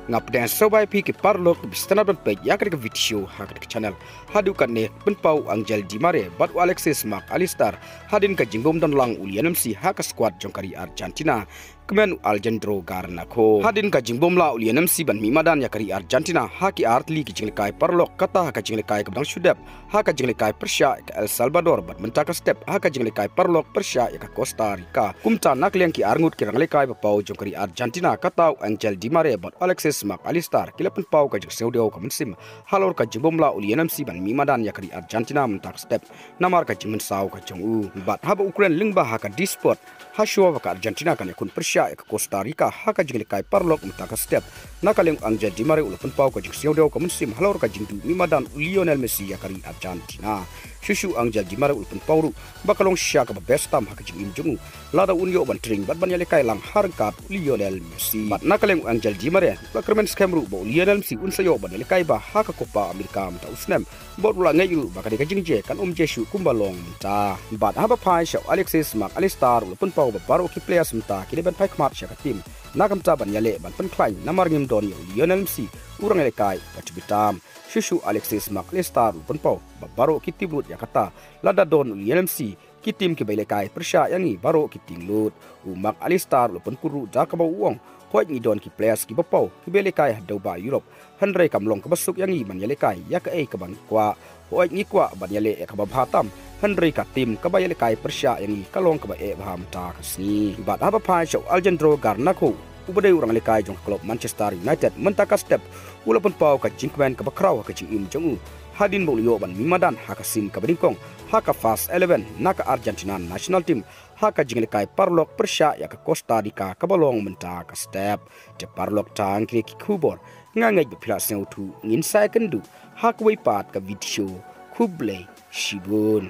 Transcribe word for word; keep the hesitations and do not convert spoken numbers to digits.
Nga pdiang sngewbha ïa phi ki paralok, ba phi sngewtynnat ban peit ïa kane ka video ha kane ka channel. Haduh katne, pynpaw u Angel Di Maria bad u Alexis Mac Allister hadien ka jingbym don lang u Lionel Messi ha ka squad jong ka ri Argentina, kmen u Alejandro Garnacho. Hadien ka jingbym lah u Lionel Messi ban mih madan ïa ka ri Argentina ha ki artylli ki jingïalehkai paralok, kata ha ka jingïalehkai kaba dang shu dep ha ka jingïalehkai pyrshah ïa ka El Salvador, bad mynta ka step ha ka jingïalehkai paralok pyrshah ïa ka Costa Rica. Kumta, na ka liang ki arngut ki rangïalehkai ba paw jong ka ri Argentina, kata u Angel Di Maria bad u Alexis Mac Allister, ki la pynpaw ka jingsngewdiaw ka mynsiem halor ka jingbym lah u Lionel Messi ban mih madan ïa ka ri Argentina mynta ka step namar ka jingmynsaw ka jong u. Bad haba u kren lyngba ha ka Desport, ha shuwa ba ka Argentina kan ïakhun pyrshah ïa ka Costa Rica ha ka jingïalehkai paralok mynta ka step, na ka liang u Angel Di Maria u la pynpaw ka jingsngewdiaw ka mynsiem halor ka jingduh mih madan u Lionel Messi ïa ka ri Argentina. Shuh shuh u Angel Di Maria u la pynpaw ruh ba ka long shisha kaba best tam ha ka jingim jong u lada un ïoh ban trei bad ban ïalehkai lang ha ryngkat u Lionel Messi. Bad na ka liang u Angel Di Maria u la kyrmen skhem ruh ba u Lionel Messi un sa ïoh ban ïalehkai bha ha ka Copa America mynta u snem, bad u la ngeit ruh ba kane ka jingjia kan ym jia shuh kumba long mynta. Bad haba phai sha u Alexis Mac Allister, u la pynpaw ba baroh ki players mynta ki dei ban phai khmat sha ka team na ka bynta ban ïaleh ban pynkhlaiñ, namar ngim don ïa u Lionel Messi, u rangïalehkai ba tbit tam. Shuh shuh u Alexis Mac Allister u la pynpaw ba baroh ki tip lut ïa kata, lada don u Lionel Messi, ki team kiba ïalehkai pyrshah ïa ngi baroh ki tieng lut. U Mac Allister u la pynkur ruh da kaba u ong, hooid, ngi don ki players kiba paw kiba ïalehkai haduh ba Europe, hynrei kam long kaba suk ïa ngi ban ïalehkai ïa kaei kaba ngi kwah. Hooid, ngi kwah ban ïaleh ïa kaba bha tam, hynrei ka team kaba ïalehkai pyrshah ïa ngi ka long kaba eh bha mynta ka sngi. Bad haba phai sha u Alejandro Garnacho, uba dei u rangïalehkai jong ka klub Manchester United mynta ka step, u la pynpaw ka jingkmen kaba khraw ha ka jingim jong u hadien ba u la ïoh ban mih madan ha ka sien kaba nyngkong ha ka first eleven na ka Argentina national team ha ka jingïalehkai paralok pyrshah ïa ka Costa Rica kaba long mynta ka step. Te paralok, tang kine ki khubor, nga ngeit ba phi la sngewthuh. Ngin sa ïakynduh ha kawei pat ka video. Khublei shibun.